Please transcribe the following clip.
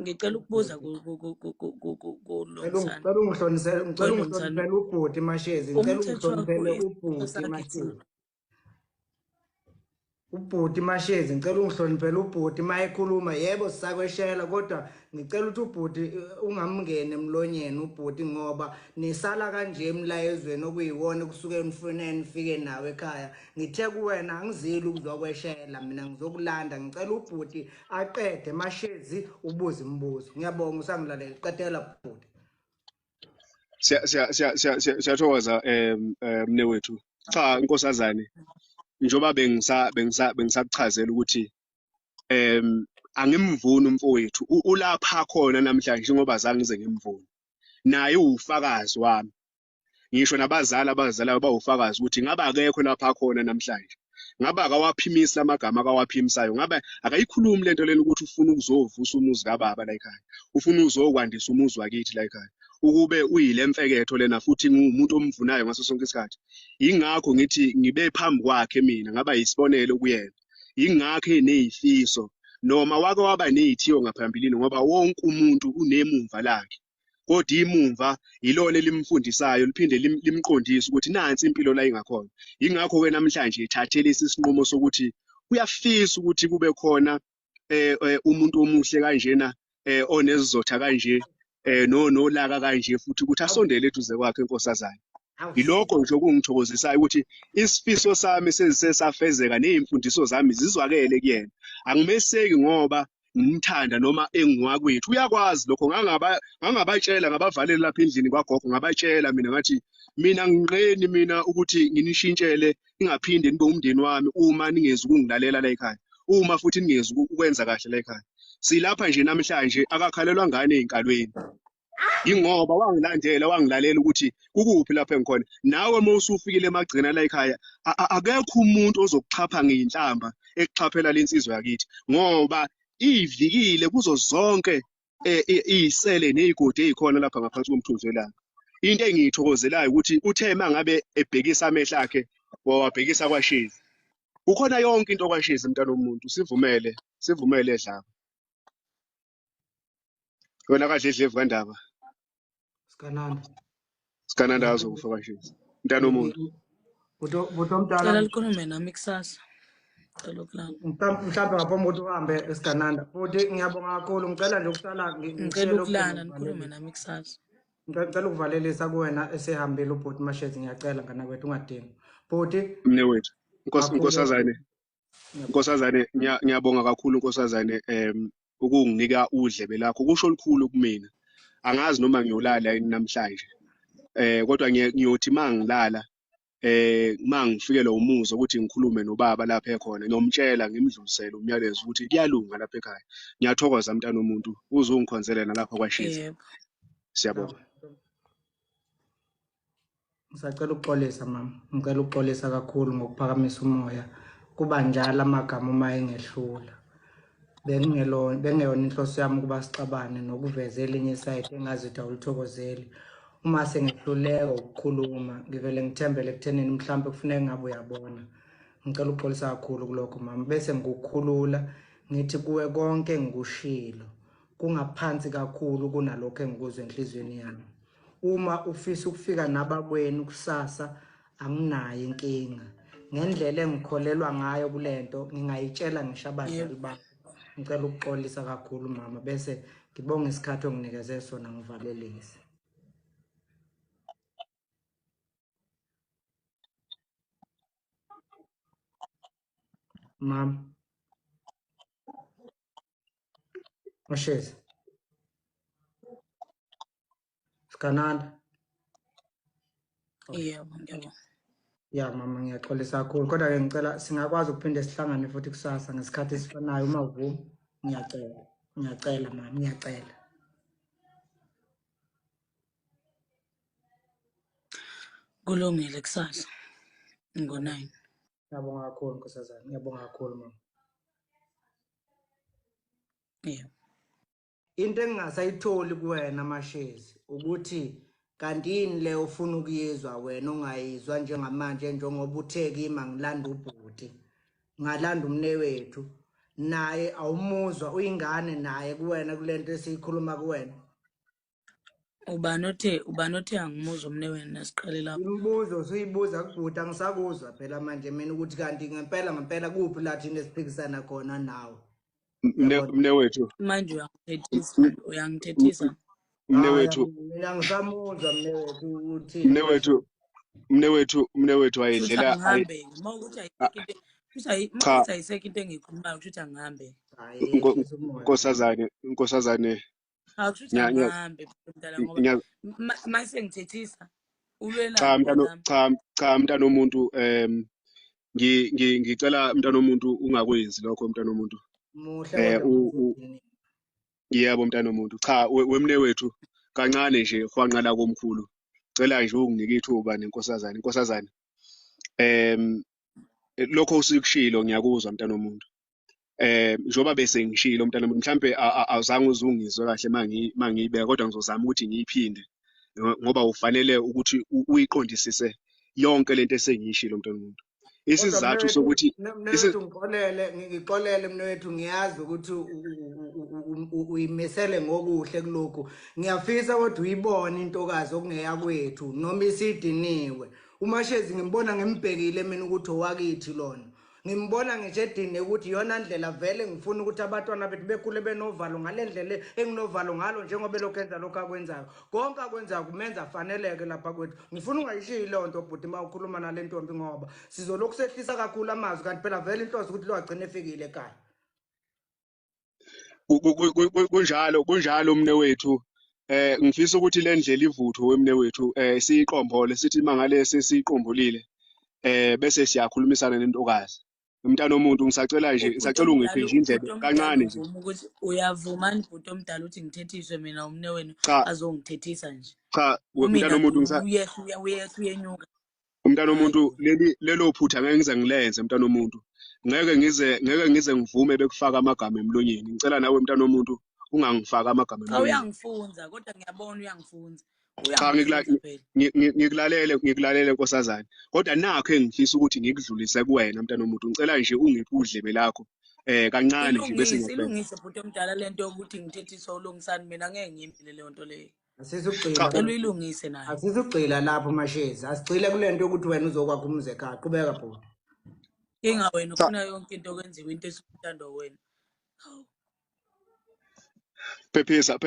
Ngicela ukubuza kuLungisani. Ngicela ungihlonisele, ngicela Welungisani. ungihloniphele ubhuti Mashezi, ngicela Umthetho wakho ungihloniphele isifo ubhuti sakhe Mashezi. thina. Ubhuti Mashezi, ngicela ungihloniphele ubhuti mayekhuluma. Yebo sisakweshela kodwa ngicela ukuthi ubhuti ungamngeni emlonyeni ubhuti ngoba nisala kanje emlayezweni okuyiwona kusuke nifune nifike nawe ekhaya. Ngithe kuwena angizili ukuzokweshela mina ngizokulanda, ngicela ubhuti aqede Mashezi ubuze imibuzo. Ngiyabonga usangilalela, qedela bhuti. Siyathokoza mnewethu. Cha nkosazane, njengoba bengisakuchazela ukuthi angimvuni umfowethu, ulapha khona namhlanje njengoba zange ngize ngimvune. Naye uwufakazi wami. Ngisho nabazali abazalayo bawufakazi ukuthi ngabe akekho lapha khona namhlanje. Ngabe akawaphimisi amagama akawaphimisayo, ngabe akayikhulumi lento lena ukuthi ufuna ukuzovusa umuzi kababa la ekhaya, ufuna uzokwandisa umuzi wakithi la ekhaya. Ukube uyile mfeketho lena futhi ngumuntu omvunayo ngaso sonke isikhathi. Yingakho ngithi ngibe phambi kwakhe mina, ngaba yisibonelo kuyena. Yingakho eneyifiso noma wake waba neyithiyo ngaphambilini, ngoba wonke umuntu unemumva lakhe. Kodwa imumva yilona elimfundisayo liphinde limqondise ukuthi nansi impilo la ingakhona. Yingakho-ke namhlanje ethathe lesi sinqumo sokuthi uyafisa ukuthi kube khona umuntu omuhle kanjena, onesizotha kanje, nolaka kanje, futhi ukuthi asondele eduze kwakhe nkosazane. Yilokho nje okungithokozisayo ukuthi isifiso sami sesafezeka ney'mfundiso zami zizwakele kuyena. Angimeseki ngoba ngimthanda noma engiwakwethu, uyakwazi lokho. Ngangabatshela, ngabavalela lapha endlini kwagogo, ngabatshela mina ngathi mina nginqeni mina ukuthi nginishintshele ningaphinde nibe umndeni wami uma ningezi ukungilalela la ekhaya, uma futhi ningezi ukwenza kahle la ekhaya. Silapha nje namhlanje akakhalelwa ngane ey'nkalweni, yingoba wangilandela wangilalela ukuthi kukuphi lapho engikhona. Nawe uma usufikile emagcina la ekhaya, akekho umuntu ozokuxhapha ngey'nhlamba ekuxhaphela le nsizwa yakithi, ngoba ivikile kuzo zonke iy'sele ney'godi ey'khona lapha ngaphansi komthunzi welanga. Into engiyithokozelayo ukuthi uthe uma ngabe ebhekisa amehlo akhe wawabhekisa kwaShezi. Kukhona yonke into kwaShezi mntana womuntu, sivumele, sivumele Dlaba. Wena kaDledlevu kaNdaba. Sikananda. Sikananda azokufa kwaShezi. Mntana womuntu. Bhuti omdala. Cela likhulume nami kusasa. Cela ukulala. Mhlawumbe ngaphambi kokuthi uhambe Sikananda. Bhuti ngiyabonga kakhulu, ngicela nje ukusala Ngicela ngishele ukulala ucingo nikhulume ngivalelise. nami kusasa. Ngicela ukuvalelisa kuwena esehambile ubhuti Mashezi, ngiyacela ngana kwethu ungadingi. Bhuti Mnewethu. kakhulu. Nkosazane, nkosazane ngiyabonga kakhulu nkosazane ukunginika udlebe lakho, kusho olukhulu kumina. Angazi noma ngiyolala yini namhlanje. Kodwa ngiyothi mangilala mangifikelwa umuzwa ukuthi ngikhulume nobaba lapha ekhona, ngiyomtshela ngimdlulisele umyalezo ukuthi kuyalunga lapha ekhaya. Ngiyathokoza mntana womuntu, uze ungikhonzele nalapha kwaShezi. Yebo. Siyabonga. Ngisacela ukuxolisa mama, ngicela ukuxolisa kakhulu ngokuphakamisa umoya. Kuba njalo amagama uma engehlula. Bengeyona inhloso yami ukuba sixabane nokuveza elinye isayidi engazi ukuthi awulithokozeli. Uma sengihluleka ukukhuluma ngivele ngithembele ekuthenini mhlawumbe kufuneka ngabe uyabona. Ngicela ukuxolisa kakhulu kulokho mama, bese ngikukhulula ngithi kuwe konke engikushilo kungaphansi kakhulu kunalokho engikuzwe enhliziyweni yami. Uma ufisa ukufika nabakwenu kusasa anginayo inkinga. Ngendlela engikholelwa ngayo kulento ngingayitshela ngisho abazali bakho. Ngicela ukuxolisa kakhulu mama, bese ngibonga isikhathi onginikeze sona ngivalelise. Mama. Mashezi. Sikananda. Yebo, ngiyabonga. Ya mama, ngiyaxolisa kakhulu kodwa ke ngicela singakwazi ukuphinde sihlangane futhi kusasa ngesikhathi esifanayo uma uvuma. Ngiyacela, ngiyacela mama, ngiyacela. Kulungile kusasa ngo-9. Ngiyabonga kakhulu nkosazana, ngiyabonga kakhulu mama. Yebo. Into engingasayitholi kuwena Mashezi ukuthi kanti yini le ofuna ukuyizwa wena ongayizwa njengamanje, njengoba uthe kimi angilanda ubhuti, ngalanda umnewethu. Naye awumuzwa, uyingane naye kuwena kulento esiyikhuluma kuwena. Ubani othe angimuzwa umne wena? Siqale lapho. Imibuzo usuyibuza kubhuti, angisakuzwa phela manje mina ukuthi kanti ngempela ngempela kuphi la thina esiphikisana khona nawe. Yabona? Mne wethu. Manje uyangithethisa, uyangithethisa. Mne Hayi, wethu. Mina ngisamuzwa mne wethu uthini. Mne wethu Kushuthi ayidlela angihambe uma ukuthi ayisekho into, kushuthi uma Cha. ukuthi ayisekho into engiyikhulumayo, kushuthi angihambe. Hayi, yehlisa umoya. Nkosazane, nkosazane. Akushuthi angihambe mdala ngoba mase ngithethisa ulwelani Cha, mntano. mntanami? Cha, cha, mntana omuntu, ngicela mntana omuntu ungakwenzi lokho, mntana omuntu. Muhle kodwa Mathini. Yebo, mntana omuntu. Cha, wemne wethu, kancane nje hwanqala komkhulu, cela nje unginike ithuba nenkosazane. Nkosazane, lokho usikushilo ngiyakuzwa, mntana omuntu. Njengoba bese ngishilo, mntana omuntu, mhlambe awuzange uzungizwe kahle mangiyibeka, kodwa ngizozama ukuthi ngiyiphinde ngoba ufanele ukuthi uyiqondisise yonke lento esengiyishilo, mntana omuntu. Kodwa Isizathu mnewethu, sokuthi mnewethu, ngixolele, ngixolele mnewethu, ngiyazi ukuthi uyimisele ngokuhle kulokhu. Ngiyafisa kodwa uyibone intokazi okungeyakwethu noma isidiniwe. UMashezi ngimbona ngimbhekile mina ukuthi owakithi lona. Ngimbona ngisho edine ukuthi iyona ndlela vele ngifuna ukuthi abantwana bethu bekhule benovalo ngale ndlela enginovalo ngalo, njengoba elokhu enza lokhu akwenzayo. Konke akwenzayo kumenza afaneleke lapha kwethu. Ngifuna ungayishiyi leyo nto bhuti uma ukhuluma nale ntombi, ngoba sizolokhu sehlisa kakhulu amazwi, kanti phela vele inhloso ukuthi lo agcine efikile ekhaya. Kunjalo, kunjalo mne wethu. Ngifisa ukuthi le ndlela ivuthwe, wemne wethu, siyiqombole, sithi mangale sesiyiqombolile bese siyakhulumisana nentokazi. Umntana omuntu, ngisacela nje, Ubhuti ngisacela ungiphe omdala, nje indlebe ubhuti omdala, kancane nje. uvuma ukuthi uyavumani bhuti omdala ukuthi ngithethiswe mina umne wenu? Cha. Azongithethisa nje. Cha, Kumina mntana omuntu, uyehla, uyehla, uyenyuka. Umntana Hayi omuntu, bo. leli lelo phutha ngeke ngize ngilenze, mntana omuntu. Ngeke ngize ngivume bekufaka amagama emlonyeni. Ngicela nawe, mntana omuntu, ungangifaka amagama Cha, emlonyeni. uyangifunza kodwa, ngiyabona uyangifunza. Cha, Uyangifunza phela. ngikulalele, ngikulalele nkosazane, kodwa nakho engifisa ukuthi ngikudlulise kuwena, mntana omuntu, ngicela nje ungiphe udlebe lakho kancane nje bese Ilungise, ngiyaqeda. ilungise bhuti omdala lento yokuthi ngithethiswa ulungisani, mina ngeke ngiyimile leyo nto leyo. Asizugxila. Cela uyilungise nayo. Asizugxila lapho Mashezi, asigxile kule nto yokuthi wena uzokwakha umuzi ekhaya. Qhubeka bhuti. Inga wena Cha. ufuna yonke into kwenziwe into esuthandwa wena. Hawu. Phephisa.